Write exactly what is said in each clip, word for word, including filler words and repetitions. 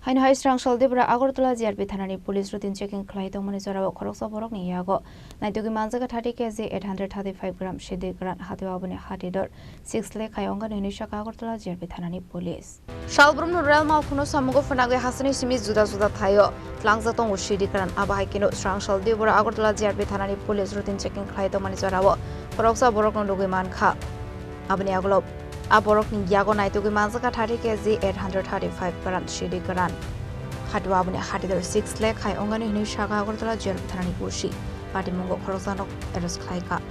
Haino hai srang sal Dibra Agartala G R P thanani police routine checking khlai tongmani jorao khoroksa borokni yago naitugwi manjak thirty K G eight hundred thirty-five gram sidi kwran, hatio aboni hati dor six lakh hai ongani hwnwi sakha Agartala G R P thanani police. Salbrumno rel malkhungno samungo phnangwi hasini simi juda juda thaio tlangjak tongo sidi kwran. Abo hai kheno srang sal Dibra Agartala G R P thanani police routine checking khlai tongmani jorao khoroksa borokno nugwi mankha. Aboni agulok a borokni yago naitugwi manjak thirty K G eight hundred thirty-five kwran sidi kwran. Hatio aboni hati dor six lakh hai ongani hwnwi sakha Agartala G R P thanani police. Patimungo khoroksa nok arrest khlaikha.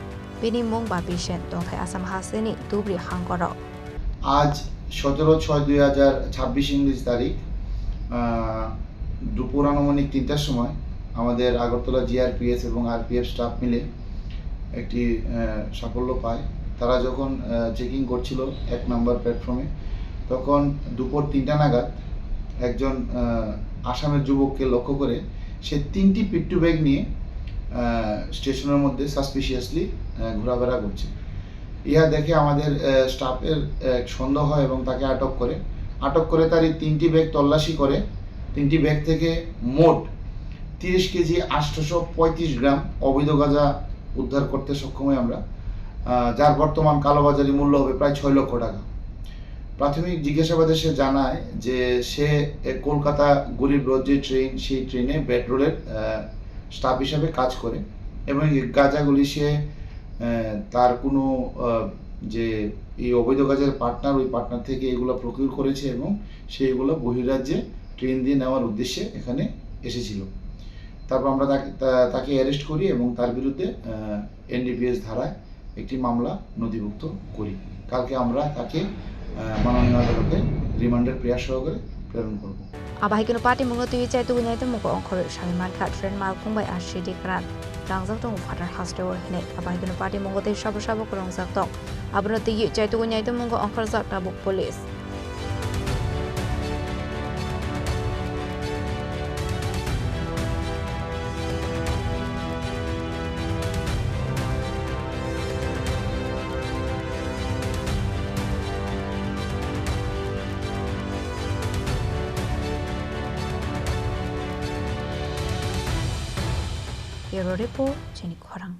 Bini mung Bapi Sen, tongthai Assam hasteni Dhubri hangkoro. আজ সতেরো ছয় দুই হাজার ছাব্বিশ ইংরেজি তারিখ, আহ, দুপুর আনুমানিক তিনটার সময় আমাদের আগরতলা জিআরপিএস এবং আরপিএফ স্টাফ মিলে একটি, আহ, সাফল্য পায়। তারা যখন, আহ, চেকিং করছিল এক নম্বর প্ল্যাটফর্মে, তখন দুপুর তিনটা নাগাদ একজন, আহ, আসামের যুবককে লক্ষ্য করে সে তিনটি পিট্টু ব্যাগ নিয়ে, আহ, স্টেশনের মধ্যে সাসপিশিয়াসলি, আহ, ঘোরাফেরা করছে। ইহা দেখে আমাদের, আহ, স্টাফের, আহ, সন্দেহ হয় এবং তাকে আটক করে। আটক করে তার এই তিনটি ব্যাগ তল্লাশি করে। তিনটি ব্যাগ থেকে মোট তিরিশ কেজি আটশোশো পঁয়ত্রিশ গ্রাম অবৈধ গাঁজা উদ্ধার করতে সক্ষম হই আমরা, আহ, যার বর্তমান কালোবাজারি মূল্য হবে প্রায় ছয় লক্ষ টাকা। প্রাথমিক জিজ্ঞাসাবাদে সে জানায় যে সে, এ, কলকাতা গরিব রথ যে ট্রেন, সেই ট্রেনে বেডরোলের, আহ, স্টাফ হিসাবে কাজ করে এবং এই গাঁজাগুলি সে, আহ, তার কোনো, আহ, যে এই অবৈধ গাঁজার পার্টনার, ওই পার্টনার থেকে এগুলো প্রকিউর করেছে এবং সে এগুলো বহিরাজ্যে ট্রেন দিয়ে নেওয়ার উদ্দেশ্যে এখানে এসেছিল। তারপর আমরা তাকে, তা-, তাকে অ্যারেস্ট করি এবং তার বিরুদ্ধে, আহ, এনডিপিএস ধারায় একটি মামলা নথিভুক্ত করি। কালকে আমরা তাকে, আহ, মাননীয় আদালতে রিমান্ডের প্রেয়ার সহকারে প্রেরণ করব। Abo hai kheno patimungo twiwi chaitugwi naitugmungo ongkhorwi sawi mankha, train malkhung bai a sidi kwran tlangjak tongo phatar hasteo hinwi. Abo hai kheno patimungo tei sabo sabo kwrwngjak tong. Abono twiwi chaitugwi naitugmungo ongkhorjak tabuk police. Bureau Report, Chini Khorang.